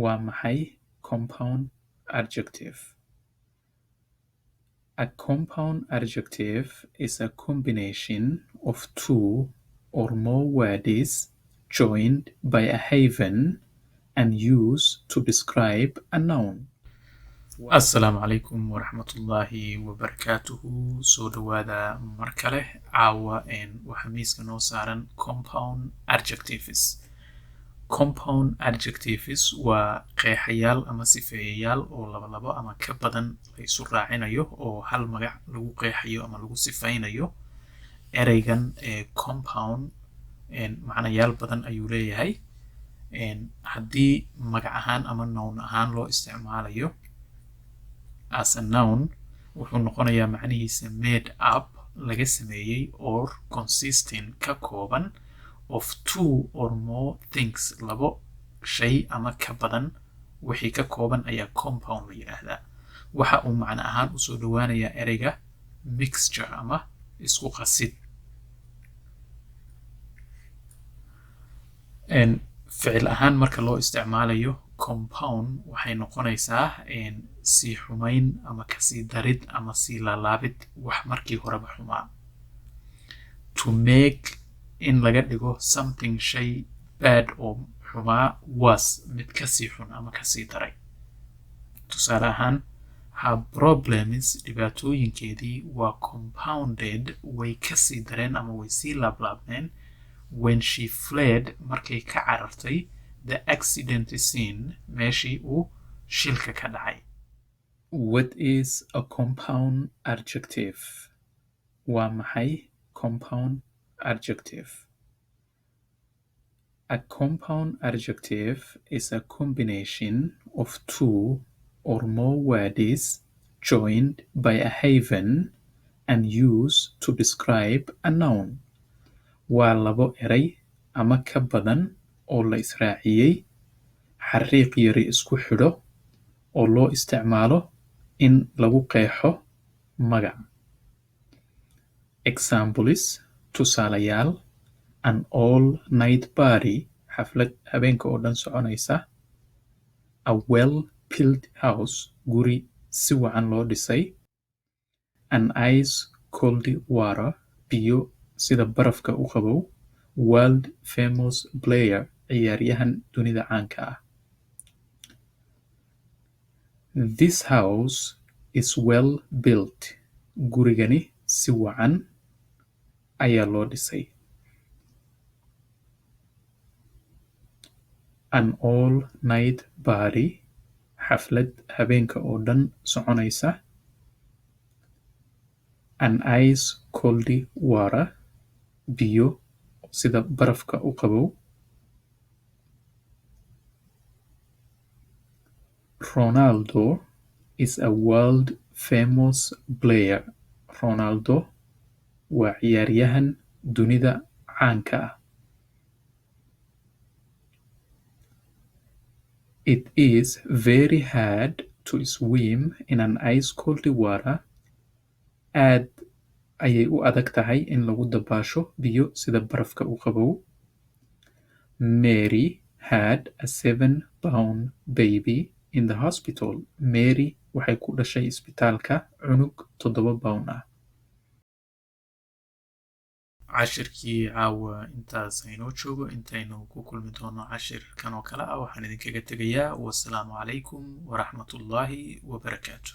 Waa maxay compound adjective? A compound adjective is a combination of two or more words joined by a hyphen and used to describe a noun. Asalaamu calaykum waraxmatullaahi wabarakaatuhu. Soo dhawaada mar kale. Caawa waxaa miiska noo saaran compound adjectives. Compound adjectives waa qeexayaal ama sifeeyayaal oo laba labo ama ka badan la isu raacinayo oo hal magac lagu qeexayo ama lagu sifeynayo. Ereygan ee compound macnayaal badan ayuu leeyahay. Haddii magac ahaan ama noun ahaan loo isticmaalayo, as a noun, wuxuu noqonayaa macnihiisa made up, laga sameeyey, or consisting, ka kooban, of two or more things, labo shay ama ka badan wixii ka kooban ayaa compound la yidhaahdaa. Waxa uu macno ahaan usoo dhawaanayaa ereyga mixture ama isku qasid. Ficil ahaan marka loo isticmaalayo, compound waxay noqonaysaa sii xumayn ama kasii darid ama sii laalaabid wax markii horeba xumaa. To make, in laga dhigo, something, shay, bad, oo xumaa, was, mid kasii xun ama kasii daray. Tusaale ahaan, her problems, dhibaatooyinkeedii, waa compounded, way kasii dareen ama way sii laablaabmeen, when she fled, markay ka carartay, the accident scene, meeshii uu shilka ka dhacay. What is a compound adjective? Waa maxay compound adjective? A compound adjective is a combination of two or more words joined by a hyphen and used to describe a noun. Waa labo eray ama ka badan oo la israaciyey, xariiq yari isku xidho, oo loo isticmaalo in lagu qeexo magac. Examples, tusaalayaal: an all night party, xaflad habeenka oo dhan soconaysa; a well built house, guri si wacan loo dhisay; an ice cold water, biyo sida barafka u qabow; world famous player, ciyaaryahan dunida caanka ah. This house is well built, gurigani si wacan ayaa loo dhisay. An all night party, xaflad habeenka oo dhan soconaysa; an ice cold water, biyo sida barafka u qabow. Ronaldo is a world famous player, Ronaldo waa ciyaaryahan dunida caanka ah. It is very hard to swim in an ice cold water, aad ayay u adag tahay in lagu dabaasho biyo sida barafka u qabow. Mary had a 7-pound baby in the hospital, Mary waxay ku dhashay isbitaalka cunug 7 pound ah. Cashirkii caawa intaas aynoo joogo. Intaynu ku kulmi doono cashirkan oo kale ah, waxaan idinkaga tegayaa wasalaamu calaykum waraxmatullaahi wabarakaatu.